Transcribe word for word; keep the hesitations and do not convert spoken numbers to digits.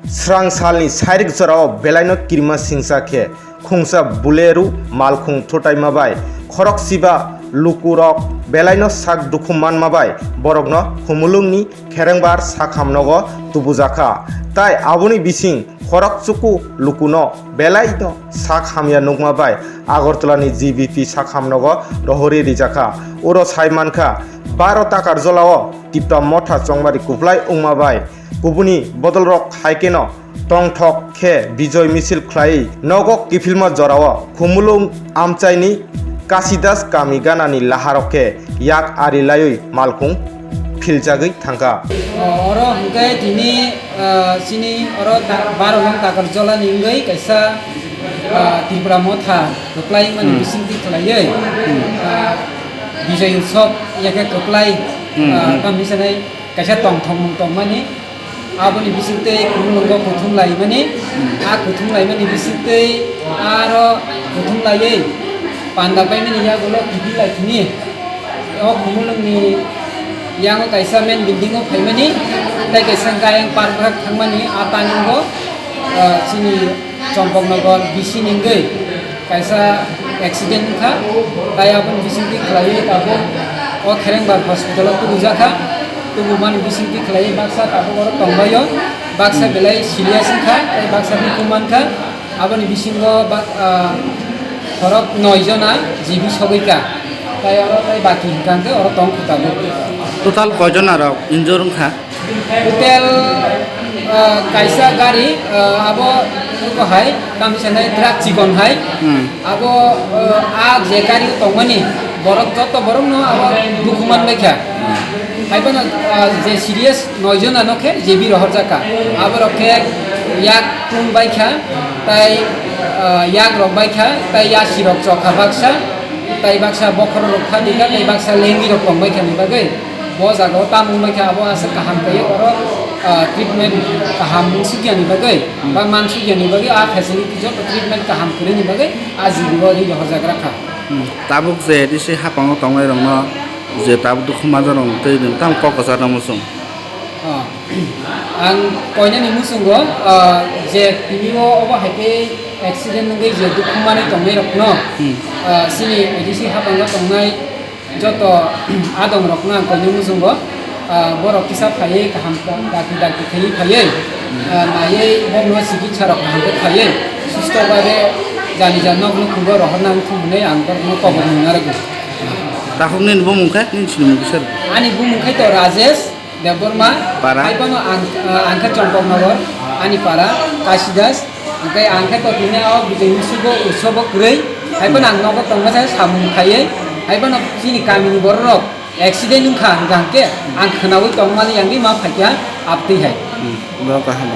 Srang salni sairik jorao belaino kirima singsa khe khungsa Bulero malkhung thutaima bai khorok siba lukurok belaino sak dukhu manma bai borokno Khumulwngni kherengbar sakham nogo tubujakha. Tai aboni bising khorok chuku lukuno belaino sak hamya nukma bai Agartala ni G B P sakham nogo rohorwi rijakha. Oro sai mankha, baro Takarjala o Tipra Motha chongmari kuplai wngma bai kubuni bodolrok hai kheno tongthok khe bijoy misil khlaiwi nogo kiphilma jorao Khumulwng amchaini Kasidas kami ganani laharok khe yak ari laiwi malkhung philjagwi thangkha. O, oro hwnkhe tini, ah, chini oro ta-, baro nong Takarjala ni wngwi kaisa, ah, Tripura Motha kwplai mani Hmm. bisingtwi khlaiwi, Hmm. ah, Bijoy Utsav yakhe kwplai, Hmm, ah, hmm. tamo hinwi sanai kaisa tongthokmung tongmani. Aboni bisingtwi Khumulwngo kuthum laimani, Hmm. a kuthum laimani bisingtwi aro kuthum laiwi panda paimani yagulo kiphil lai thini. O Khumulwngni yango kaisa main building o phaimani, tei kaisa gayang park bwkhak thangmani, a taningo, ah, chini Champaknagar B C ni wngwi kaisa accident wngkha, tai aboni bisingtwi khlaiwi tabuk o Kherengbar hospital o tubujakha. Tubumani bisingtwi khlaiwi baksa tabuk oro tongbaio, baksa Hmm. belai serious wngkha, tei baksa dukhu mankha. Aboni bisingo bak-, ah, khorok noi jona jibi sogwi ka. Tai oro tai baki hwnkha hwnkhe oro tong kho tabuk. Total koi jona rok injure wngkha? Total, ah, kaisa gari, ah, abo eko hai, tamo sanai truck chikon hai. Hmm. Abo, ah, a je gari tongmani borok joto borokno abo dukhu manbaikha. Haiphano, ah, je serious noi jona no khe J B rohorjak kha. Aborok khe yak tung bai kha, tai, ah, yak rok bai kha, tai yasi rok chok kha baksa, tai baksa bokhorok rok pha di kha, tai baksa lengi rok tong bai kha ni bagwi. Bo jaga o tamo wng bai kha, abo aswk kaham khe oro, ah, treatment kaham wng suk ya ni bagwi, ba man suk ya ni bagwi, a facility joto treatment kaham kwrwi ni bagwi, a G B o ri rohorjak kha. Hmm. Tabuk je A D C hapang o tongnai rok no je tabuk dukhu manjak rok twi nwng tamo kok kwchar no muchung. Ah, ang koinani muchungo, ah, je tini o obo hai khe accident wngwi je dukhu manwi tongnai rokno, Hmm. ah, chini A D C hapango tongnai joto adong rokno ang koinani muchungo, ah, borok kisa phaiwi kaham dakti dakti khaiwi phaiwi, ah, naiwi borokno chikitsa rok kaham khe khaiwi susto babe jani jani nokno khungo rohorna wngthung hwnwi ang borokno kobor nung narwgo. Takhuk nini bumung khe nini sinimung kisa rw. Ani bumung khe to Rajesh. Debbarma, Para? Hai bono ang, ah, ang khe Chompoknagar, ani para, Kasidas, hwnkhe ang khe totini o Bijay Utsobo, Utsobo kwrwi, hai bono ang nogo tongma se samung khaiwi, hai bono chini kamini bororok accident wngkha hwnkha hwnkhe ang khwnaui tongmani yangwi ma phaikha abtwi hai. Hmm, bo kaham.